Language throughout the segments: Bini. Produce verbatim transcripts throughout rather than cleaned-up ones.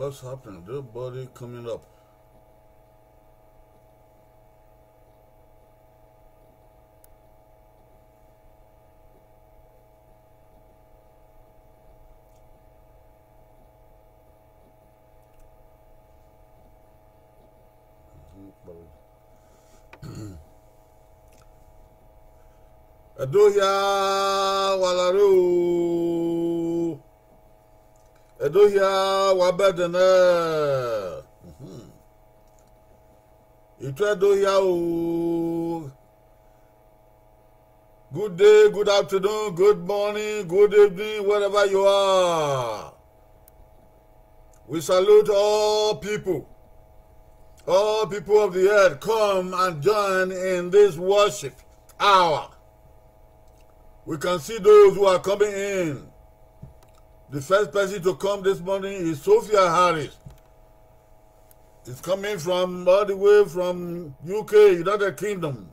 What's happening? Nobody coming up. Ẹdo hia, wa la rre o. Ẹdo hia, wa bẹdẹ nẹ. Mhm. Itu Ẹdo hia o. Good day, good afternoon, good morning, good evening, wherever you are. We salute all people. All people of the earth, come and join in this worship hour. We can see those who are coming in. The first person to come this morning is Sophia Harris. It's coming from all the way from U K, United Kingdom.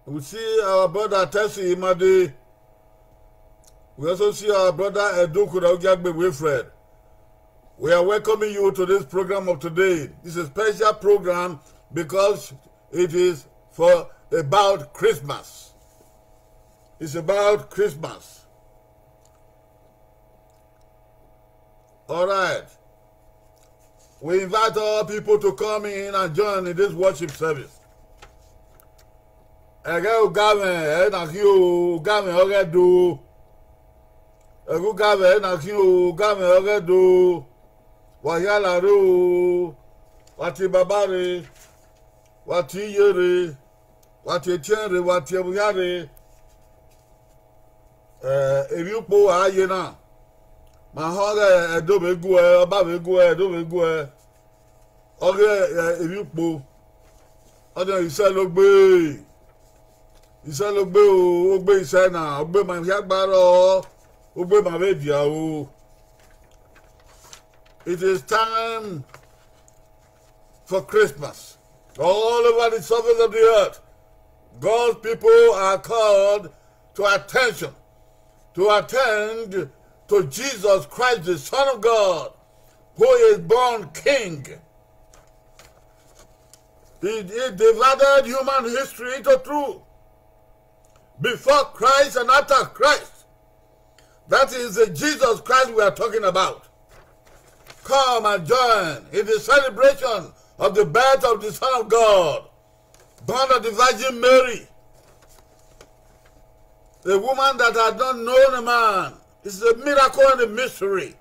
We see our brother Tessie Imade. We also see our brother Edo Kudaogiagbe Wilfred. We are welcoming you to this program of today. It's a special program because it is for about Christmas. It's about Christmas. All right. We invite all people to come in and join in this worship service. Ẹghẹ ogamwẹ ẹre na khin o, ogamwẹ ọghe Ẹdo. Ẹghẹ ogamwẹ ẹre na khin o, ogamwẹ ọghe Ẹdo. Wa hia la rre o, wa tie baba rre, wa tie iye rre, wa tie etiẹn rre, wa tie ẹvbo hia rre. Eh, emwi ukpo a ye na, ma họn ọghe Ẹdo vbe guẹ, ọba vbe guẹ, Ẹdo vbe guẹ. Ọghe, eh, emwi ukpo, ọdẹ isẹ logbe, isẹ logbe o, ogbe isẹ na, ogbe ma hia gba rrọọ, ogbe ma vbe dia o. It is time for Christmas. All over the surface of the earth, God's people are called to attention, to attend to Jesus Christ, the Son of God, who is born King. He, he divided human history into two. Before Christ and after Christ. That is the Jesus Christ we are talking about. Come and join in the celebration of the birth of the Son of God, born of the Virgin Mary, a woman that had not known a man. It's a miracle and a mystery.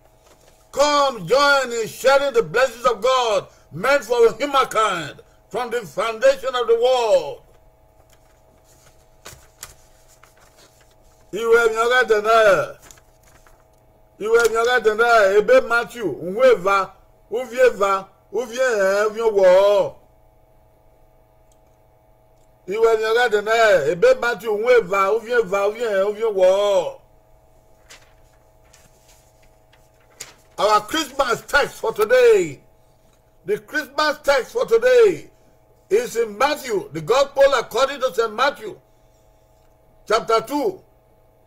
Come join in sharing the blessings of God meant for humankind from the foundation of the world. Iwẹ emwi ọghe ẹdẹ nẹ, iwẹ emwi ọghe ẹdẹ nẹ, ebe Matthew, uhunmwu eva, uvbi eva, uvbi ehẹn, uvbi owọhọ. Iwẹ emwi ọghe ẹdẹ nẹ, ebe Matthew, uhunmwu eva, uvbi eva, uvbi ehẹn, uvbi owọhọ. Our Christmas text for today. The Christmas text for today is in Matthew, the Gospel according to Saint Matthew, chapter two.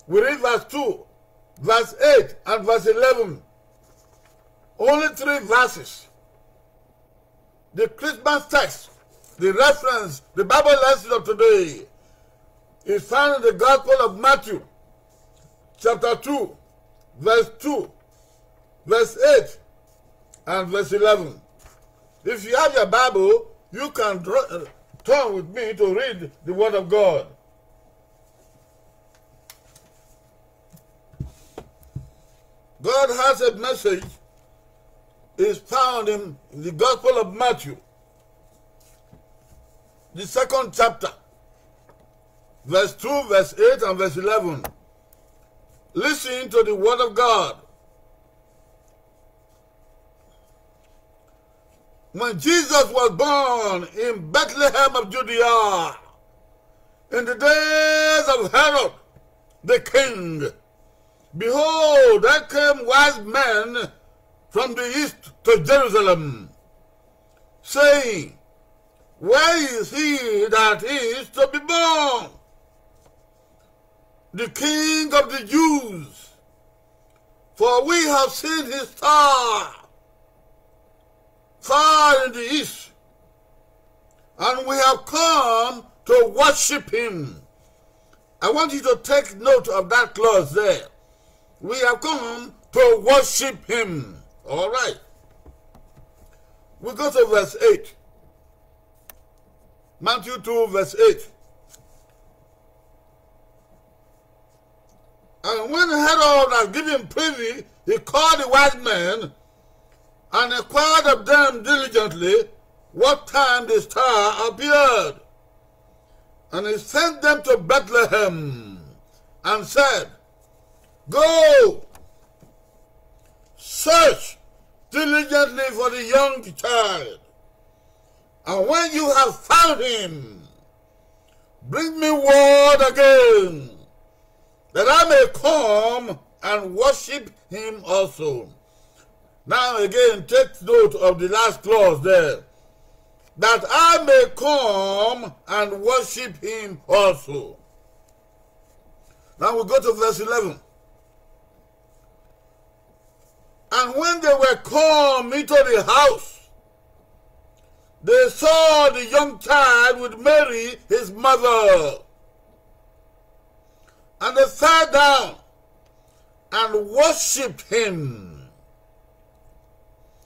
We read verse two, verse eight, and verse eleven. Only three verses. The Christmas text, the reference, the Bible lesson of today is found in the Gospel of Matthew, chapter two, verse two, verse eight, and verse eleven. If you have your Bible, you can draw, uh, turn with me to read the Word of God. God has a message is found in the Gospel of Matthew, the second chapter, verse two, verse eight, and verse eleven. Listen to the word of God. When Jesus was born in Bethlehem of Judea, in the days of Herod the king, behold, there came wise men from the east to Jerusalem, saying, "Where is he that is to be born, the King of the Jews? For we have seen his star far in the east, and we have come to worship him. I want you to take note of that clause there. We have come to worship him. All right. We go to verse eight. Matthew two, verse eight. And when Herod had given privy, he called the wise men and inquired of them diligently what time the star appeared. And he sent them to Bethlehem and said, "Go, search diligently for the young child. And when you have found him, bring me word again, that I may come and worship him also." Now again, take note of the last clause there, "that I may come and worship him also." Now we go to verse eleven. And when they were come into the house, they saw the young child with Mary, his mother. And they fell down and worshipped him.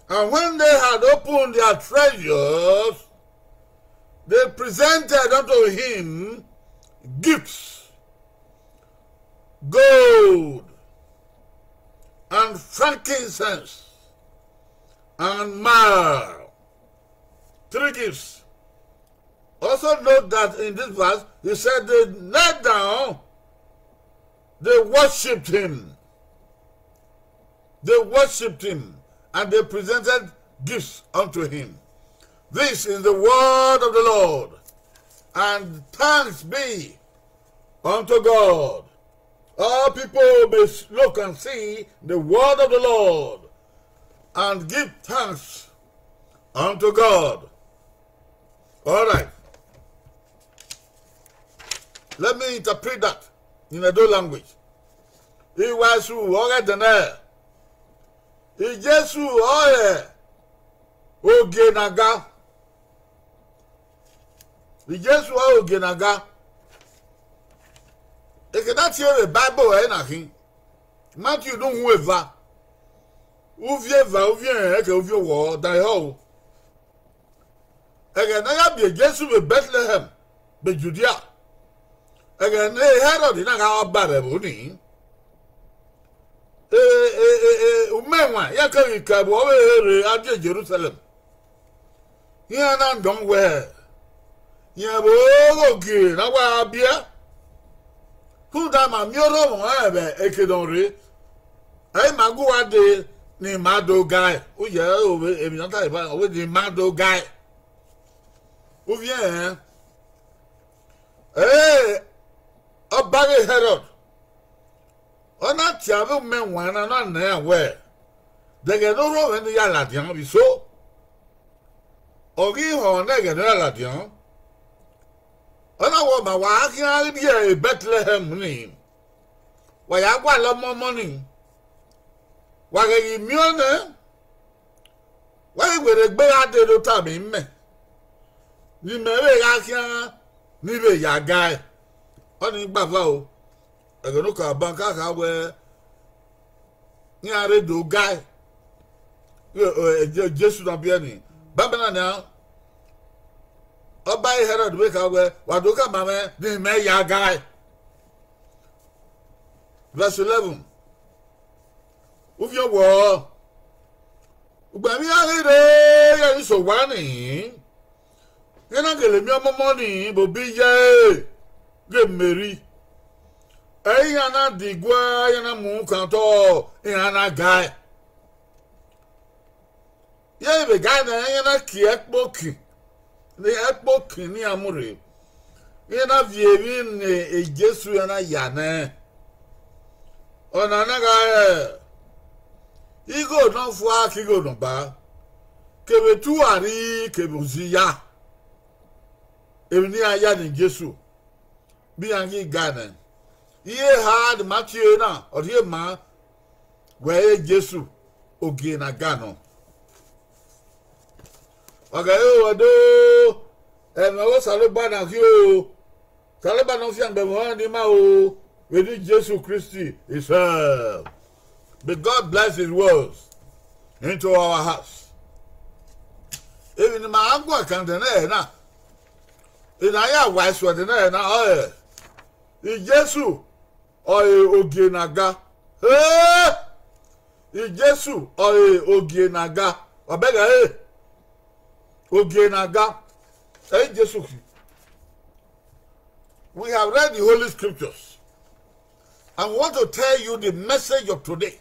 And when they had opened their treasures, they presented unto him gifts, gold, and frankincense, and myrrh. Three gifts. Also note that in this verse, he said they knelt down, they worshipped him. They worshipped him, and they presented gifts unto him. This is the word of the Lord, and thanks be unto God. All people may look and see the word of the Lord and give thanks unto God. All right. Let me interpret that in Edo language. Iwaisu ọghe dẹnẹ, Jesu ọrọre ogie na ga. Jesu ọrọre ogie na ga. Eke na tie vbe Bible ẹre na khin. Matthew do uhunmwu eva. Uvie eva, uvie ẹrẹn, ẹkẹ uvie owọ, dan ehọ o. Ẹghẹ ne a ya biẹ Jesu vbe Bethlehem, vbe Judia, ẹghẹ ne Herod na gha ba rre ẹvbo nii, e, e, e, e, umẹwaẹn iran keghi ka ẹvbo ọvbehe rre a die Jerusalem. Iran na dọn wẹẹ, rẹn vbe oghoghe ne a wa biẹ, rhunmwuda ma miẹn orhọmwẹ ọnrẹn vbe ekedọnrre, ẹ i ma gu uwa dee ne ima do gae. U yẹ ẹre ovbe emwi ne ọ ta eva, ọ wẹẹ ne ima do gae. Uvie ẹrẹn, ẹre ọba ghe Herod, ọ na tie avbe umẹwaẹn na, na nọ iran wẹẹ, de ẹghẹ ne orhọmwẹ nii ya ladian vbe eso? Ọ ghi họn ne ẹghẹ ne ọ ya ladian, ọ na wẹẹ, ọ ma wa khian rrie Bẹtlẹhẹm nii, wa ya gualọ ọmọ ọmọ nii, wa ghẹ ghi miẹn ọnẹẹn, wa ghi werriegbe gha dee do tama imẹ, ne imẹ vbe gha khian ne I vbe ya gae. Ọnii gbava o, ẹghẹ ne Okanobua kha kha wẹẹ, iran rre do gae. Jesu na biẹ nii, banbanna nian, ọba Herọd vbe kha wẹẹ, wa do khama mwẹ ne imẹ ya gae. Verse eleven. Uvie ọwọọ, ugbẹn vbe iran ghi rre ye ẹrinmwi sẹ owa nii, iran na gele miẹn ọmọ ọmọ nii vbe obọ iye ẹre, ghe Meri. Ẹ i iran na diguẹ, iran na mu ukhan otọ, iran na gae. Iran vbe gae nẹ, iran na kie ẹkpo okin, ne ẹkpo okin ne iran mu rre, iran na viọ emwi ne Jesu iran na ya nẹ. Ọna na gha re igho ne ọ fua ke igho ne ọ ba, kevbe etu uwa rri, kevbe ozi ya. Emwi ne iran ya ne Jesu, vbe iran ghi gae nẹ. Iye eha ne ima tie na, ọ rhie maa, Wẹ re Jesu, ogie ne a ga nọ. Wa gha re owẹ do, ẹmwẹ ọghe Osanobua na khin o. Osanobua ne ọ fiangbe ẹmwẹ ọnrẹn ni ima o, vbe eni Jesu Kristi himself. May God bless his words into our hearts. Emwi ne ima gha guan kan ẹdẹ nẹ na, I na ya wa ẹre suẹdẹ nẹ na, ọre Jesu ọre ogie ne a ga. Jesu ọre ogie ne a ga. Wa bẹghe ẹre, ogie ne a ga. Ẹ i Jesu khin. We have read the Holy Scriptures, and we want to tell you the message of today.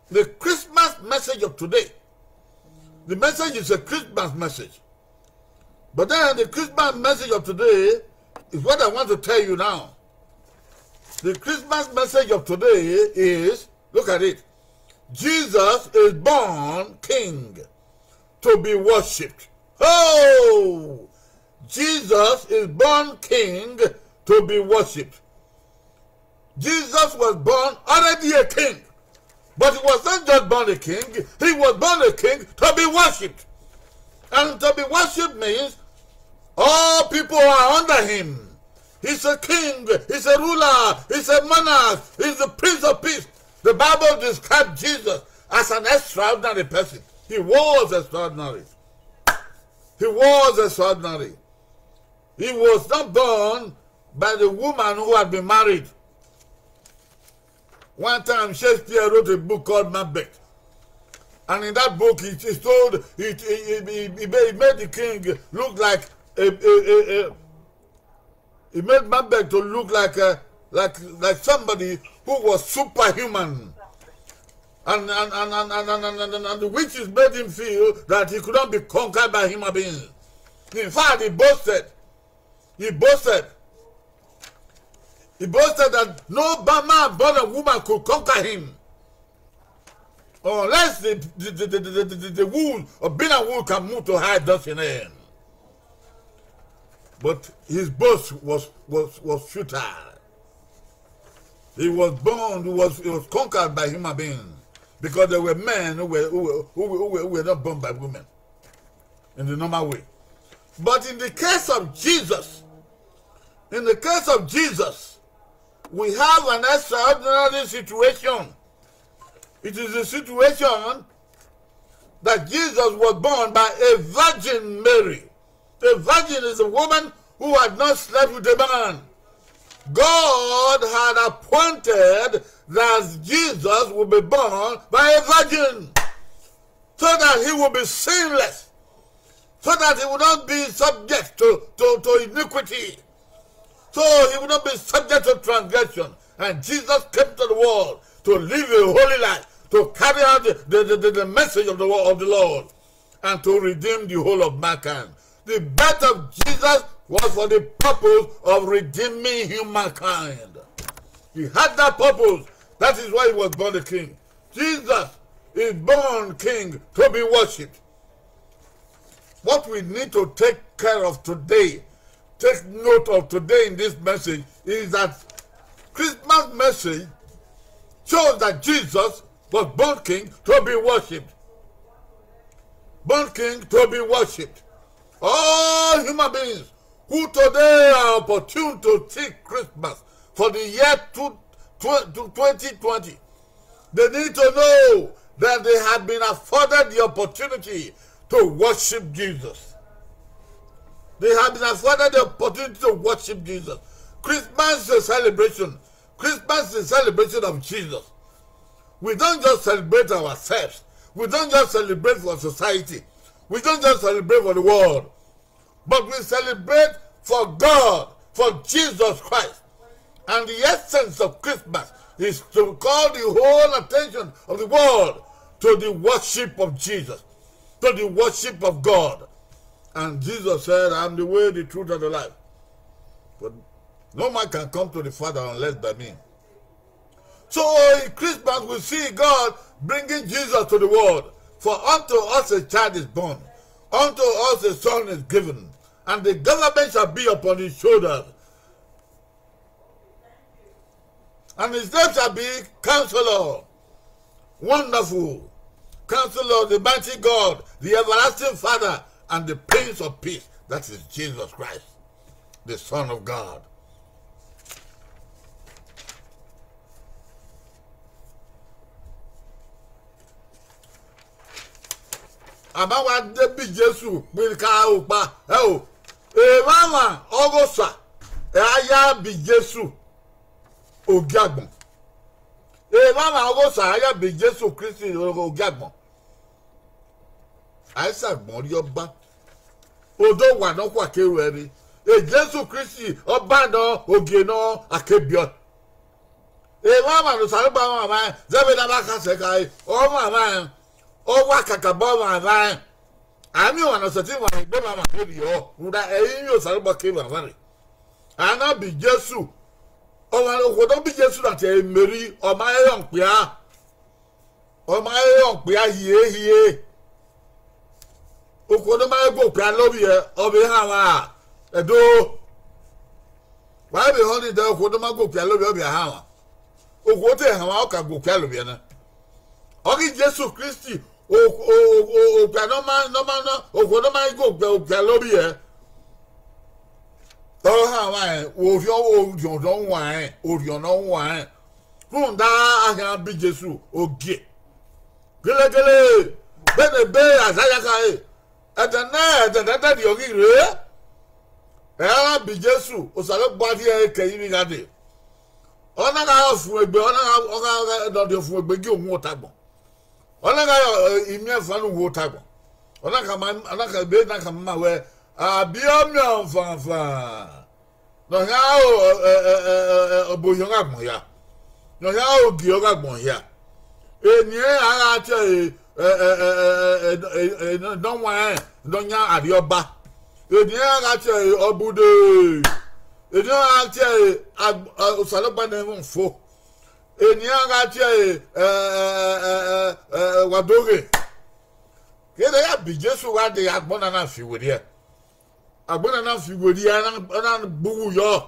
The Christmas message of today. The message is a Christmas message. But then the Christmas message of today is what I want to tell you now. The Christmas message of today is, look at it. Jesus is born king to be worshipped. Oh! Jesus is born king to be worshipped. Jesus was born already a king. But he was not just born a king, he was born a king to be worshipped. And to be worshipped means all people are under him. He's a king, he's a ruler, he's a monarch, he's the prince of peace. The Bible described Jesus as an extraordinary person. He was extraordinary. He was extraordinary. He was not born by the woman who had been married. One time, Shakespeare wrote a book called Macbeth. And in that book, he, he told, he, he, he, he made, he made the king look like a, a, a, a, he made Macbeth to look like a, like, like somebody who was superhuman. And, and, and, and, and, and, and, and, and the witches made him feel that he could not be conquered by human beings. In fact, he boasted. He boasted. He boasted that no ba-, man born a woman could conquer him. Unless the, the, the, the, the, the, the wool of being a wool can move to hide dust in him. But his boast was, was, was futile. He was born, he was, he was conquered by human beings because there were men who were, who were, who were, who were, who were not born by women in the normal way. But in the case of Jesus, in the case of Jesus, we have an extraordinary situation. It is a situation that Jesus was born by a virgin Mary. A virgin is a woman who had not slept with a man. God had appointed that Jesus would be born by a virgin, so that he would be sinless, so that he would not be subject to, to, to iniquity, so he would not be subject to transgression. And Jesus came to the world to live a holy life, to carry out the, the, the, the, the message of the wo-, of the Lord, and to redeem the whole of mankind. The birth of Jesus was for the purpose of redeeming humankind. He had that purpose. That is why he was born a king. Jesus is born king to be worshipped. What we need to take care of today, take note of today in this message, is that Christmas message shows that Jesus was born king to be worshipped. Born king to be worshipped. All human beings who today are opportune to see Christmas for the year two, tw-, twenty twenty, they need to know that they have been afforded the opportunity to worship Jesus. They have been afforded the opportunity to worship Jesus. Christmas is a celebration. Christmas is a celebration of Jesus. We don't just celebrate ourselves. We don't just celebrate for society. We don't just celebrate for the world. But we celebrate for God, for Jesus Christ. And the essence of Christmas is to call the whole attention of the world to the worship of Jesus, to the worship of God. And Jesus said, "I am the way, the truth, and the life. But no man can come to the Father unless by me." So in Christmas, we see God bringing Jesus to the world. "For unto us a child is born, unto us a son is given, and the government shall be upon his shoulders. And his name shall be Counselor, Wonderful Counselor, the mighty God, the everlasting Father, and the Prince of Peace. That is Jesus Christ, the Son of God. A ma wa de bi Jesu vbe ka ukpa, ẹo, emwamwa ọghe Osa, ẹ a ya bi Jesu ogiagbọn. Emwamwa ọghe Osa a ya bi Jesu Kristi ogiagbọn. A i sa agbọn rri Ọba, odẹ owa nọkhua ke ruẹ rre. Jesu Kristi, Ọba nọ, ogie nọ, a ke biẹ ọe. Emwamwa ne Osanobua mwamwa ẹn, zẹ vbene a vbe khasẹ khare, ọ mwamwa ẹn, ọ wa kakabọ mwamwa ẹn. A miẹn ọmwa ne ọ sẹtin mwamwa egbe mwamwa kherriọ, rhunmwuda ẹ i miẹn Osanobua ke mwamwa rre. A na bi Jesu, ọmwa okhuo ne ọ bi Jesu na tie Meri, ọ ma rẹrẹ ọkpia, ọ ma rẹrẹ ọkpia hiehie. Okhuo ne ọ ma gu okpia lovbiẹ, ọ vbe hanmwa, ẹdo. Wa vbe họn ni dẹ, okhuo ne ọ ma gu okpia lovbiẹ, ọ vbe hanmwa. Okhuo te hanmwa, ọ ka gu okpia lovbiẹ na. Ọ ghi Jesu Kristi, o- o- o- okpia ne ọ ma ne ọ ma na, okhuo ne ọ ma gu okpia okpia lovbiẹ, ọ hanmwa rẹn, orhiọn orhiọn ne ọ huanrẹn, orhiọn ne ọ huanrẹn. Rhunmwuda a khian bi Jesu ogie. Gelegele, vbene ebe Aizaia khare, ẹdẹ ne ẹdẹ ne ẹdẹ rriọ ghi rre, ẹ ra bi Jesu, Osanobua rhie ẹre ke ẹrinmwi gha dee. Ọ na gha re ọfumwegbe, ọ na gha ọ gha ọ gha ne ọ rhie ọfumwegbe gie uhunmwu otọ agbọn. Ọ na gha re imiẹnfan ne uhunmwu otọ agbọn. Ọ na khama ọ na khama ebe na khama ima wẹẹ, a biẹ ọmiọn fanfan, ne ọ khian ro ọbo ohiọn ọghe agbọn hia, ne ọ khian ro ogie ọghe agbọn hia. Eni ẹre a gha tie ẹre ne ọ huanrẹn ne ọ yan arriọba. Eni ẹre a gha tie ẹre ọbude. Eni ẹre a gha tie ẹre Osanobua ne ẹmwẹ fo. Eni ẹre a gha tie ẹre wa do ghe. Kherhe a bi Jesu gha dee, agbọn na na fi werriẹ. Agbọn na na fi werriẹ, ọ na gbe uwu yọ.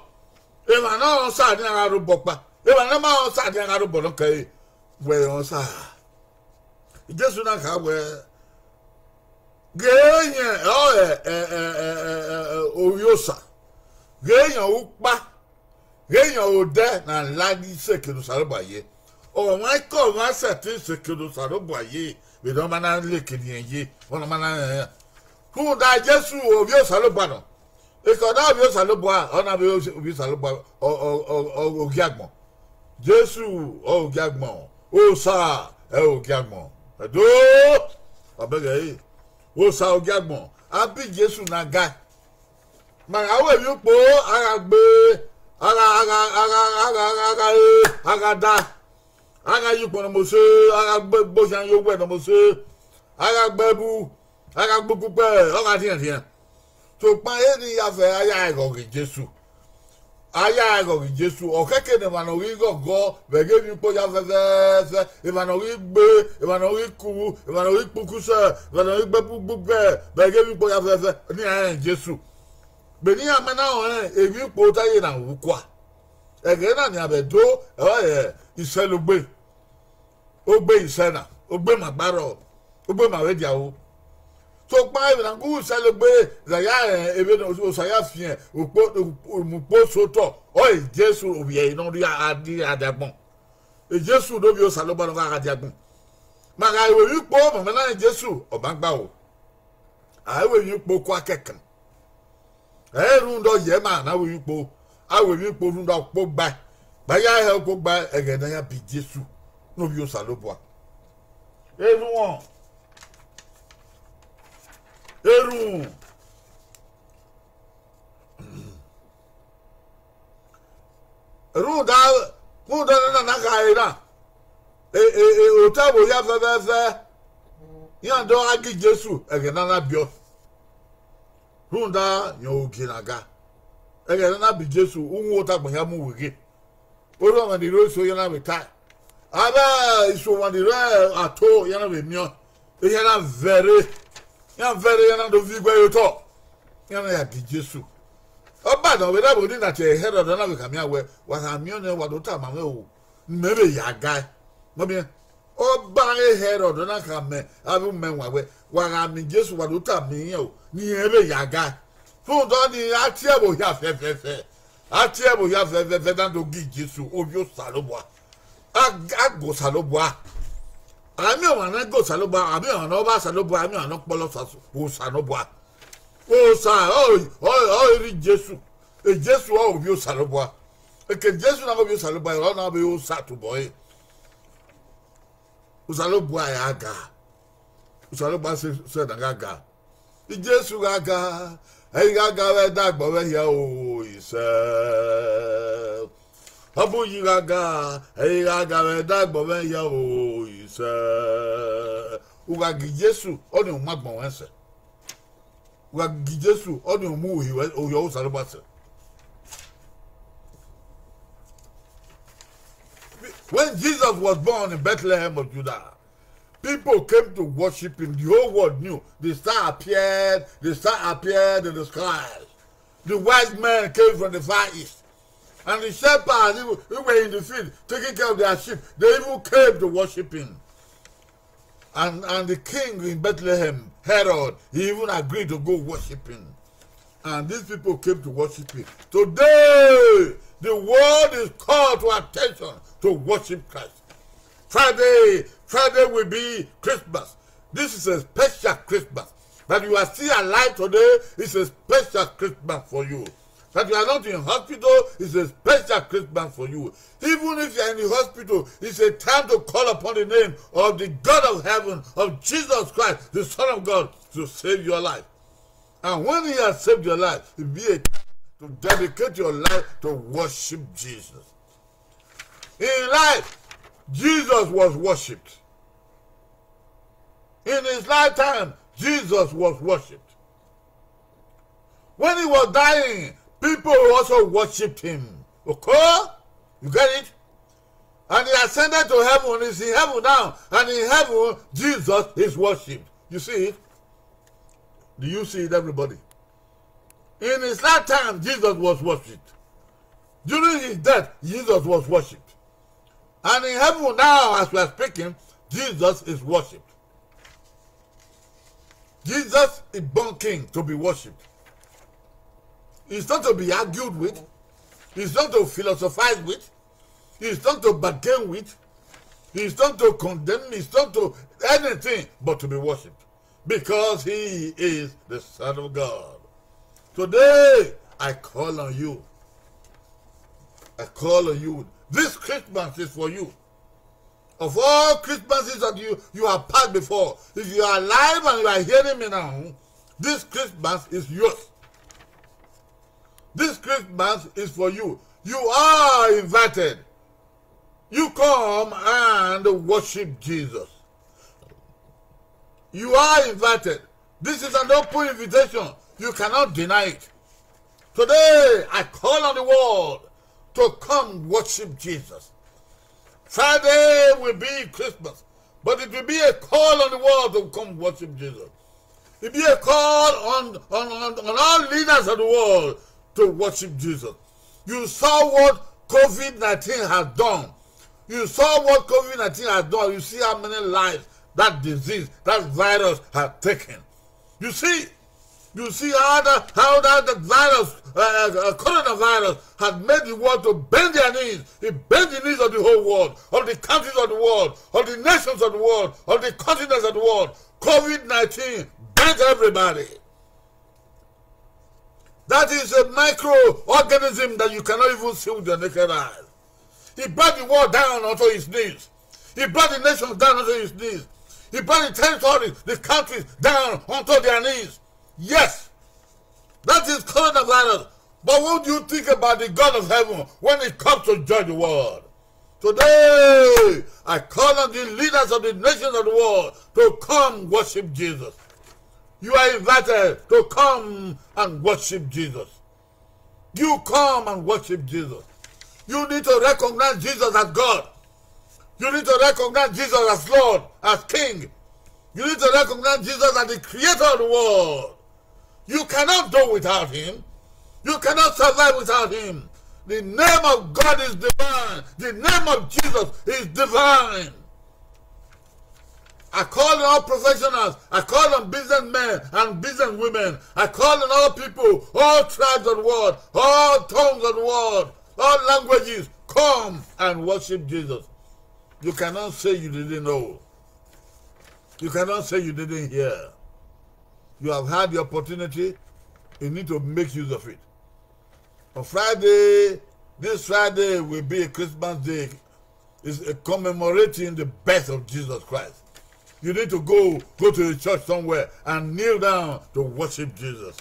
Emwa ne ọ sa nian gha rre obọ ọkpa, emwa ne ọ ma sa nian gha rre obọ nọ kẹre, wẹ ọ sa. Jesu na kha wẹẹ, ghe rẹn ọrọre Ovbi Osa, ghe rẹn ọre ukpa, ghe rẹn ọre odẹ ne a la ghi sẹ eke ne Osanobua ye. Ọmwaikọmwa sẹtin sẹ eke ne Osanobua ye vbene ọ ma na la eke ne irẹn ye, vbene ọ ma na rẹn. Rhunmwuda Jesu Ovbi Osanobua nọ. Eke ọ na Ovbi Osanobua, ọ na vbe Ovbi Osanobua, ọ- ọ- ọ- ọ- ogiagbọn. Jesu ọre ogiagbọn, Osa ẹre ogiagbọn. Ẹdo, wa bẹghe ẹre, Osa ogiagbọn, a bi Jesu na ga. Ma gha ru emwi ukpo, a gha gbe, a gha a gha a gha a gha a gha a gha re, a gha da, a gha ye ukpọn ne ọmose, a gha gbe gbe ohian ye owẹ ne ọmose, a gha gbe ẹbu, a gha gbe ukukpẹ, ọ gha rhiẹnrhiẹn. Sokpan eni ya fẹ a ya ẹghọ ghe Jesu, a ya ẹghọ ghe Jesu, ọ khẹke ne emwa ne ọ ghi ghọghọ vbe ẹghẹ emwi ukpo ya fẹfẹfẹ, emwa ne ọ ghi gbe, emwa ne ọ ghi ku, emwa ne ọ ghi kpukusẹ, emwa ne ọ ghi gbe gbugbẹ vbe ẹghẹ emwi ukpo ya fẹfẹ, ne iran rẹn Jesu. Vbene iran ma na rẹn emwi ukpo ta ye na ru kua. Ẹghẹ na nian vbe Ẹdo, ọrọre isẹlogbe, ogbe isẹ na, ogbe ma gbarọ, ogbe ma vbe diaro. Sokpan emwi na gu isẹlogbe, za ya rẹn emwi ne Osa ya fian ukpo, mu ukpo sẹ otọ, ọre Jesu Ovbi ẹre ne ọ rhie a rhie a diagbọn. Jesu ne Ovbi Osanobua ne ọ gha gha diagbọn. Ma gha ru emwi ukpo ma ma na rẹn Jesu, ọ ma gba o. A i ru emwi ukpo kua kẹkan. Ẹ i rhunmwuda ọ ye ma na ru emwi ukpo, a ru emwi ukpo rhunmwuda ukpo gbae, gba ya hẹ ukpo gbae, ẹghẹ ne a ya bi Jesu ne Ovbi Osanobua. Erhunmwu, erhunmwu, rhunmwuda, rhunmwuda ne a na khare na, otọ vbe hia fẹfẹfẹ, iran do gha gie Jesu ẹghẹ ne a na biẹ ọe. Rhunmwuda rẹn ọre ogie na ga. Ẹghẹ ne a na bi Jesu, uhunmwu otọ agbọn hia mu weghe. Orhu ọmwa ni rre eso iran na vbe tae, avbe isuọmwa ni rre ato iran na vbe miẹn ọẹn, iran na vẹrre, iran vẹrre, iran na do viọ iguẹ ye otọ, iran na ya gie Jesu. Ọ banọ vbe erha ẹvbo ni na tie Hẹrọd, ọ na vbe khama iran wẹẹ, wa khama miẹn ọnii, wa do tama mwẹ o, ne imẹ vbe ya gae. Mọmiẹn, Ọba ghe Herod na khama avbe umẹ wan wẹẹ, wa gha miẹn Jesu, wa do tama irẹn o, ne irẹn vbe ya ga. Rhunmwuda ọnii, a tie ẹvbo hia fẹfẹfẹ. A tie ẹvbo hia fẹfẹfẹ na do gie Jesu, ovbi Osanobua. A, a ga Osanobua. A miẹn ọmwa ne a ga Osanobua, a miẹn ọmwa ne ọ vba Osanobua, a miẹn ọmwa ne ọ kpọlọ Osa-, Osanobua. Osa, ọ, ọ, ọ i rre Jesu. Jesu ọ ovbi Osanobua. Eke Jesu na ghe ovbi Osanobua, ọ na vbe re Osa tobọ ẹre. Osanobua ya ga. Osanobua sẹ, sẹ ne a gha ga. Jesu gha ga, ẹ i gha ga vbe ẹdẹ agbọn mwẹ hia o, isẹ. Ọ bu yi gha ga, ẹ i gha ga vbe ẹdẹ agbọn mwẹ hia o, isẹ. U gha gie Jesu, ọnii ọ mu agbọn ruẹn sẹ. U gha gie Jesu, ọnii ọ mu uhi ruẹ, uhi Osanobua sẹ. When Jesus was born in Bethlehem of Judah, people came to worship him. The whole world knew. The star appeared, the star appeared in the skies. The wise men came from the far east. And the shepherds, who, who were in the field, taking care of their sheep, they even came to worship him. And, and the king in Bethlehem, Herod, he even agreed to go worship him. And these people came to worship him. Today, the world is called to attention to worship Christ. Friday, Friday will be Christmas. This is a special Christmas. That you are still alive today is a special Christmas for you. That you are not in hospital is a special Christmas for you. Even if you are in the hospital, it's a time to call upon the name of the God of heaven, of Jesus Christ, the Son of God, to save your life. And when he has saved your life, it be a time to dedicate your life to worship Jesus. In life, Jesus was worshipped. In his lifetime, Jesus was worshipped. When he was dying, people also worshipped him. Okay? You get it? And he ascended to heaven, he's in heaven now, and in heaven, Jesus is worshipped. You see it? Do you see it, everybody? In his lifetime, Jesus was worshipped. During his death, Jesus was worshipped. And in heaven now, as we are speaking, Jesus is worshipped. Jesus is born king to be worshipped. He's not to be argued with. He's not to philosophize with. He's not to bargain with. He's not to condemn. He's not to anything but to be worshipped. Because he is the Son of God. Today, I call on you. I call on you. This Christmas is for you. Of all Christmases that you, you have passed before, if you are alive and you are hearing me now, this Christmas is yours. This Christmas is for you. You are invited. You come and worship Jesus. You are invited. This is an open invitation. You cannot deny it. Today, I call on the world to come worship Jesus. Friday will be Christmas, but it will be a call on the world to come worship Jesus. It be a call on, on, on, on all leaders of the world to worship Jesus. You saw what COVID nineteen has done. You saw what COVID nineteen has done. You see how many lives that disease, that virus has taken. You see, you see how that, how that the virus, uh, uh, coronavirus has made the world to bend their knees. It bent the knees of the whole world, of the countries of the world, of the nations of the world, of the continents of the world. COVID nineteen bent everybody. That is a microorganism that you cannot even see with your naked eyes. He brought the world down onto his knees. He brought the nations down onto his knees. He brought the territories, the countries down onto their knees. Yes, that is coronavirus. But what do you think about the God of heaven when it comes to judge the world? Today, I call on the leaders of the nations of the world to come worship Jesus. You are invited to come and worship Jesus. You come and worship Jesus. You need to recognize Jesus as God. You need to recognize Jesus as Lord, as King. You need to recognize Jesus as the creator of the world. You cannot do without him. You cannot survive without him. The name of God is divine. The name of Jesus is divine. I call on all professionals. I call on businessmen and businesswomen. I call on all people, all tribes of the world, all tongues of the world, all languages. Come and worship Jesus. You cannot say you didn't know. You cannot say you didn't hear. You have had the opportunity. You need to make use of it. On Friday, this Friday will be a Christmas day. It's, uh, commemorating the birth of Jesus Christ. You need to go, go to a church somewhere and kneel down to worship Jesus.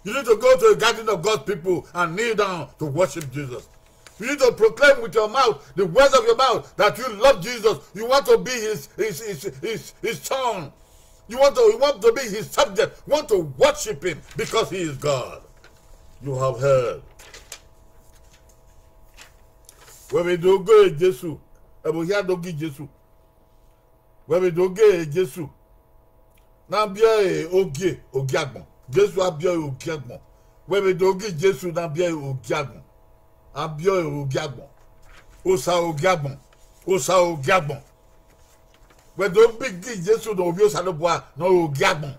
You need to go to a gathering of God's people and kneel down to worship Jesus. You need to proclaim with your mouth, the words of your mouth, that you love Jesus. You want to be his, his, his, his, his son. You want to, you want to be his subject. You want to worship him because he is God. You have heard. Wẹ vbe do ghe Jesu, ẹvbo hia do ghe Jesu. Wẹ vbe do ghe Jesu, ne a biẹ ẹre ogie, ogie agbọn. Jesu a biẹ ẹre ogie agbọn. Wẹ vbe do ghe Jesu ne a biẹ ẹre ogie agbọn. A biẹ ẹre ogie agbọn. Osa ogie agbọn. Osa ogie agbọn. Wẹ do bi ghe Jesu ne ovbi Osanobua ne ọ re ogie agbọn.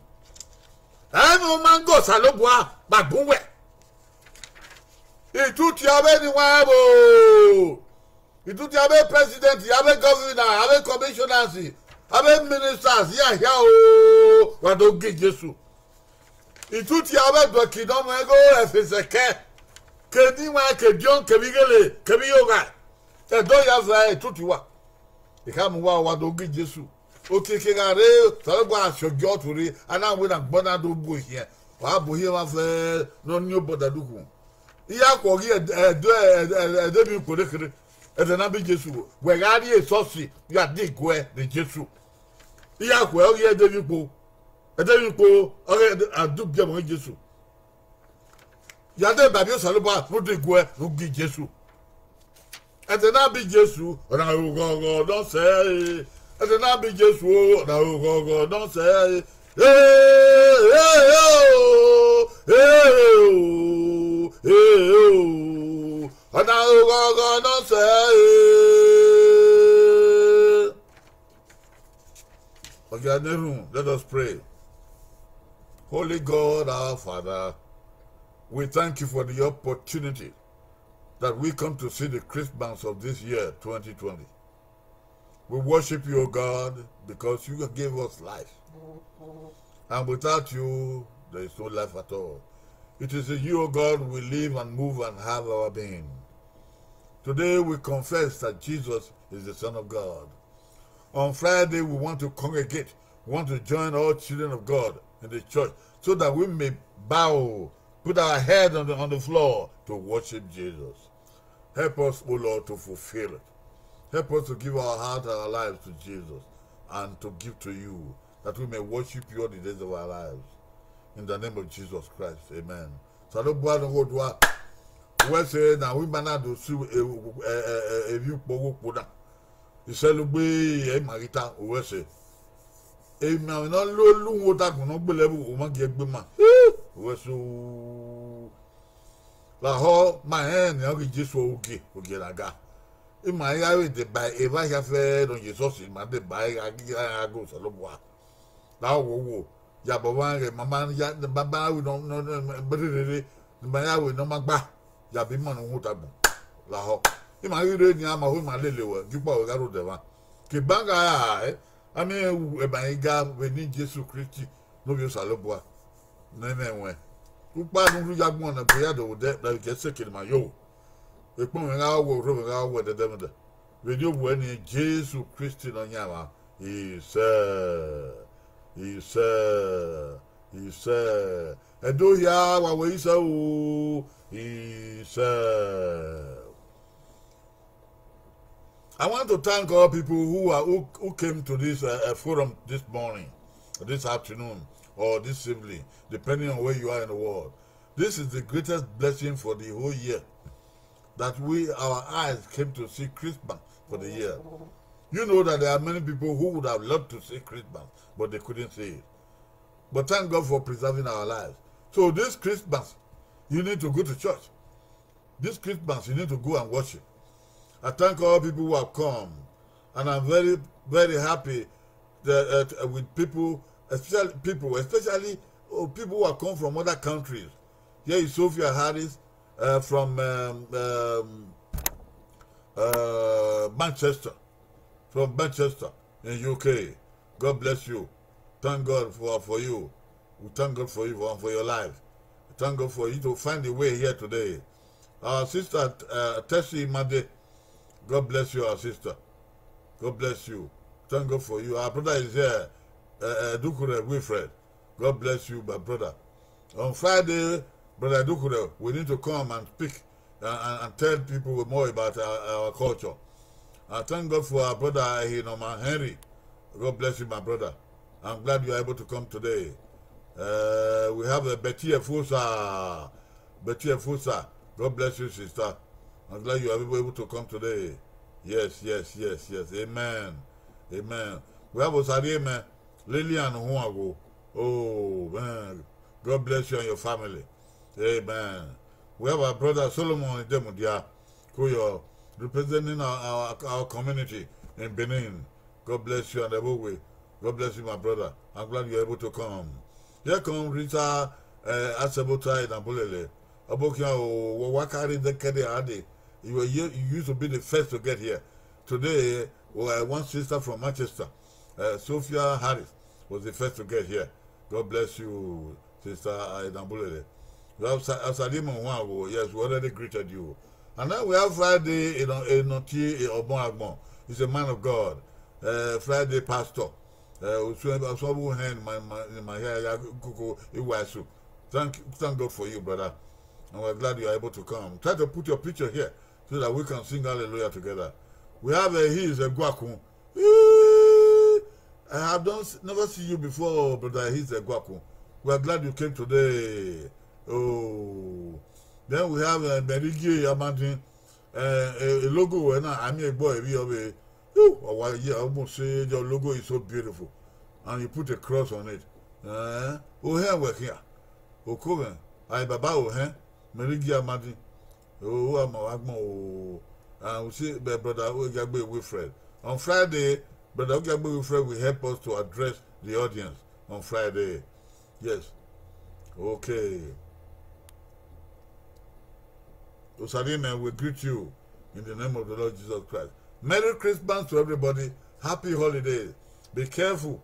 Ẹmwẹ u ma ghe Osanobua kpagbọn uwẹ. Itutu avbe ni wa ẹvbo. Itutu avbe president, avbe governor, avbe commissioners, avbe ministers, iran hia o, wa do ghe Jesu. Itutu avbe ẹdọki ne ọ mwẹ igho ẹfe sẹkẹ, ke ne iran ke diọn, kevbe ighele, kevbe ighogha. Ẹdẹ ya zẹ itutu wa. I khama uwa, wa do ghe Jesu. Okiekie gha rre, Osanobua a si ọgiọtu rre, a na wẹ ne agbọn na do bu ohiẹn, ọ gha bu ohiẹn mwa fẹẹrẹ ne ọ ni obọ da dukhunmwu. Iran khuọ ghi ẹdẹ, ẹdẹ, ẹdẹ, ẹdẹ emwi kpo nekherhe. Ẹdẹ ne a bi Jesu, wẹ gha rrie esọsi, ya diguẹ ne Jesu. Iran khuẹ ọghe ẹdẹ emwi kpo, ẹdẹ emwi kpo, ọghe ẹdẹ, a do biẹ ọmọ Jesu. Ya deba ivbi Osanobua ne u diguẹ ne u ghe Jesu. Ẹdẹ ne a bi Jesu, ọna re oghọghọ ne ọ sẹ ẹre. Ẹdẹ ne a bi Jesu, ọna re oghọghọ ne ọ sẹ ẹre. Ee, ee, o, ee, o, ee, o. Ọna re oghọghọ ne ọ sẹ ẹre. Ọghe ne erhunmwu, let us pray. Holy God, our Father, we thank you for the opportunity that we come to see the Christmas of this year, twenty twenty. We worship you, O God, because you gave us life. And without you, there is no life at all. It is in you, O God, we live and move and have our being. Today we confess that Jesus is the Son of God. On Friday, we want to congregate, we want to join all children of God in the church so that we may bow, put our head on the, on the floor to worship Jesus. Help us, O Lord, to fulfill it. Help us to give our heart and our lives to Jesus and to give to you, that we may worship you all the days of our lives. In the name of Jesus Christ, amen. Osanobua ne ọ ghe odua, wẹ sẹ ne a ru ima na do si, eh, eh, eh, emwi ukpo ọghe okpo na. Isẹlugbe, ẹ i ma ghi ta, u ru ẹse. Emwi ne ọ lo lu uhunmwu otagbọn ne ọ gbele ẹvbo, u ma gie gbe ima. U ru ẹse o. Lahọ, ma rẹn ne ọ ghe Jesu ọre ogie, ogie na ga. Ima i gha vbe deba evba hia fẹẹrẹ ne ọ ye esọsi, ima deba ẹre gha gha ghe Osanobua. Lahọ wowo, ya bọ vba ghẹ ma ma ya, ma ma ru nọ, nọ, nọ, rere, ne ima ya ru ne ọ ma gba, ya bọ ima ne uhunmwu otagbọn. Lahọ. Ima ghi rre nian, ma ho ima lele ruẹ, gie ukpa ruẹ gha rre odẹ mwa. Ke ban gha ra ẹe, a miẹn ru ẹban i ga vbe eni Jesu Kristi ne ovbi Osanobua ne ẹmwẹ ẹwẹn. Ukpa ne u rhie ya gbọn na, gbe ya dọwodẹ, da vbe ke sẹ eke ne ima yo. Ekpọnmwẹ gha wẹ, orhomwẹ gha wẹ, ẹdẹdẹmwẹdẹ. Vbene ovbuẹ ni, Jesu Kristi Nọyaẹnmwa, isẹ, isẹ, isẹ. Ẹdo hia, wa wẹ isẹ o, isẹ. I want to thank all people who are, who, who came to this, uh, uh, forum this morning, this afternoon, or this evening, depending on where you are in the world. This is the greatest blessing for the whole year, that we, our eyes came to see Christmas for the year. You know that there are many people who would have loved to see Christmas, but they couldn't see it. But thank God for preserving our lives. So this Christmas, you need to go to church. This Christmas, you need to go and worship. I thank all people who have come, and I'm very, very happy uh, uh, with people, especially people, especially, oh, people who have come from other countries. Here is Sophia Harris, uh, from, um, um, uh, Manchester, from Manchester in U K. God bless you. Thank God for, for you. We thank God for you and for your life. Thank God for you to find the way here today. Our sister, uh, Tessie Made, God bless you, our sister. God bless you. Thank God for you. Our brother is here, uh, uh, Dukure Wilfred. God bless you, my brother. On Friday, Brother Dukure, we need to come and speak and, and, and tell people more about our, our culture. I thank God for our brother Ehinoma Henry. God bless you, my brother. I'm glad you are able to come today. Uh, we have a Betty Efusa. Betty Efusa. God bless you, sister. I'm glad you are able, able to come today. Yes, yes, yes, yes. Amen. Amen. We have Osari, amen. Lillian Huago. Oh, man. God bless you and your family. Amen. We have our brother Solomon Idemudia, who you're representing our, our, our community in Benin. God bless you and every way. God bless you, my brother. I'm glad you're able to come. Here come Rita, uh, Asebota in Abulele. Abokia, oh, wa carry the kede ade. You were here, you used to be the first to get here. Today, well, one sister from Manchester, uh, Sophia Harris, was the first to get here. God bless you, Sister, uh, Inabulele. We have Sa-, uh, Salima Nwango. Yes, we already greeted you. And then we have Friday, you know, Enoti Obon Agbon. He's a man of God. Uh, Friday pastor. Uh, Osu, Osu Abu hand, my, my, my hair, ya kuku, iwasu. Thank, thank God for you, brother. And we're glad you are able to come. Try to put your picture here so that we can sing hallelujah together. We have, uh, he is a Guakun. Eh, I have don't s-, never seen you before, brother. He's a Guakun. We are glad you came today. Oh, then we have, uh, Merigi Amadin. Uh, a, a logo wẹ na, I mean, a boy, we have a, oh, our, yeah, almost say your logo is so beautiful, and you put a cross on it. Eh, oh, here we here. Okoven, ai baba, oh, here, Merigi Amadin. Oh, I'm a, I'm a, oh, and we see the brother Ogiagbe Wilfred. On Friday, brother Ogiagbe Wilfred will help us to address the audience on Friday. Yes. Okay. Osalime, we greet you in the name of the Lord Jesus Christ. Merry Christmas to everybody. Happy holidays. Be careful.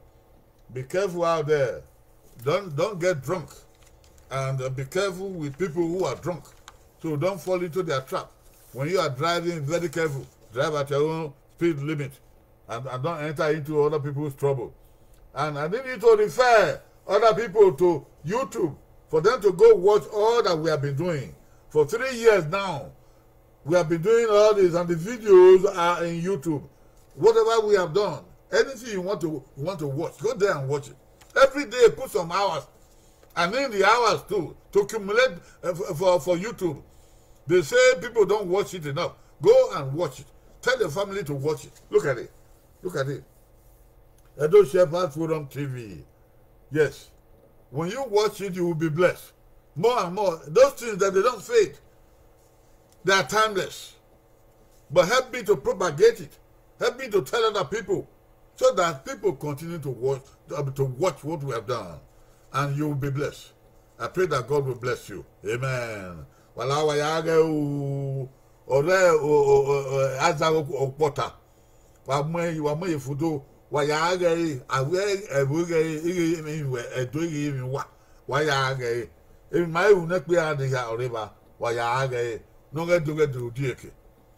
Be careful out there. Don't, don't get drunk. And, uh, be careful with people who are drunk. So don't fall into their trap. When you are driving, very careful. Drive at your own speed limit. And, and don't enter into other people's trouble. And I need you to refer other people to YouTube for them to go watch all that we have been doing. For three years now, we have been doing all this, and the videos are in YouTube. Whatever we have done, anything you want to, you want to watch, go there and watch it. Every day, put some hours. And in the hours too, to accumulate, uh, for, for, for YouTube. They say people don't watch it enough. Go and watch it. Tell your family to watch it. Look at it. Look at it. Edo Shepherd Forum T V. Yes. When you watch it, you will be blessed. More and more. Those things that they don't fade. They are timeless. But help me to propagate it. Help me to tell other people so that people continue to watch, uh, to watch what we have done. And you will be blessed. I pray that God will bless you. Amen. Wala wa ya ghe o, ọre o, o, o, o, aza o, okpọta. Wa mu ẹre, wa mu ẹre fudo, wa ya ghe ẹre, avbe ẹvbo ghe ẹre, ighe emwi wẹ, ẹdo ighe emwi wa, wa ya ghe ẹre. Emwi ma ru nẹ kpia de ya ọre evba, wa ya ghe ẹre. Ne ọ ghẹ do ghẹ do odieke.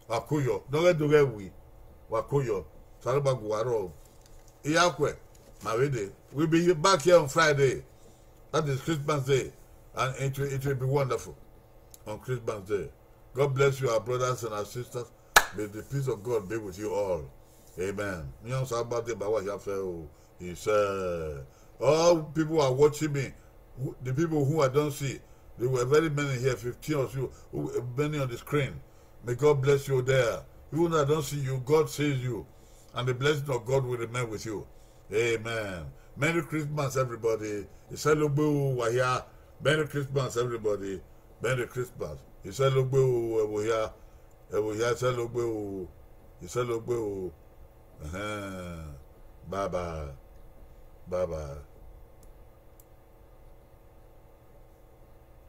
Wa koyọ, ne ọ ghẹ do ghẹ wi, wa koyọ. Osanobua gu uwa rrọọ. Irakhue, ma vbe dee. We'll be back here on Friday. That is Christmas Day. And it will, it will be wonderful on Christmas Day. God bless you, our brothers and our sisters. May the peace of God be with you all. Amen. Iran Osanobua deba uwa hia fẹ o. He said, all people are watching me. Who, the people who I don't see, there were very many here, fifteen or so, who, many on the screen. May God bless you there. Even though I don't see you, God sees you. And the blessing of God will remain with you. Amen. Merry Christmas, everybody. Iselogbe o, wa hia. Merry Christmas, everybody. Merry Christmas. Iselogbe o, ẹvbo hia. Ẹvbo hia, iselogbe o. Iselogbe o. Ẹhẹn. Bye bye. Bye bye.